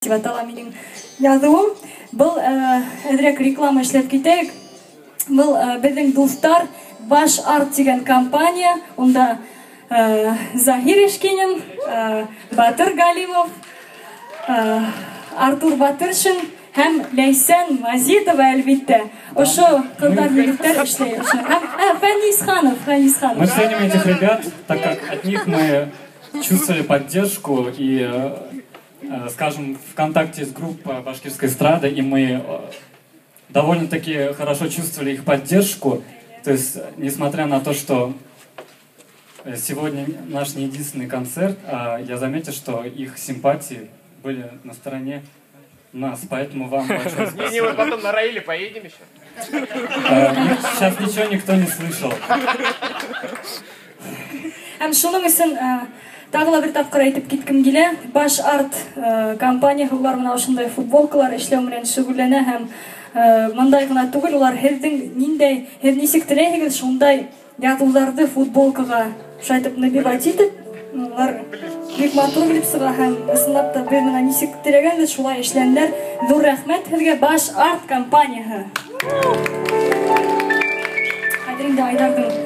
Тип атала минең яҙыуым. Был әҙерәк реклама эшләп китәйек. Был беҙҙең дуҫтар Баш Арт тигән компания, унда Заһир Эшкинин, Батыр Галимов, Артур Батыршин һәм Ләйсән Мазитова, әлбиттә. Ошо ҡыҙҙар, егеттәр эшләй. Һәм Фәнис Ханов, Фәнис Ханов. Мы ценим этих ребят, так как от них мы чувствовали поддержку и, скажем, ВКонтакте есть группа башкирской эстрады, и мы довольно-таки хорошо чувствовали их поддержку. То есть, несмотря на то, что сегодня наш не единственный концерт, а я заметил, что их симпатии были на стороне нас, поэтому вам большое спасибо. Не, мы потом на Раиле поедем еще. Сейчас ничего никто не слышал. Һәм шуның өсөн тағы ла бер тапҡыр әйтеп киткем килә. Баш Арт компанияһы, улар бына ошондай футболкалар эшләү менән шөғөлләнә һәм мындай ғына түгел, улар һеҙҙең ниндәй, һеҙ нисек теләйһегеҙ, шундай яҙыуҙарҙы футболкаға шулайтып набивать итеп, улар бик матур килеп сыға һәм ысынлап та беҙ бына нисек теләгәнбеҙ, шулай эшләнеләр. Ҙур рәхмәт һеҙгә, Баш Арт компанияһы. Хәҙер инде Айҙарҙың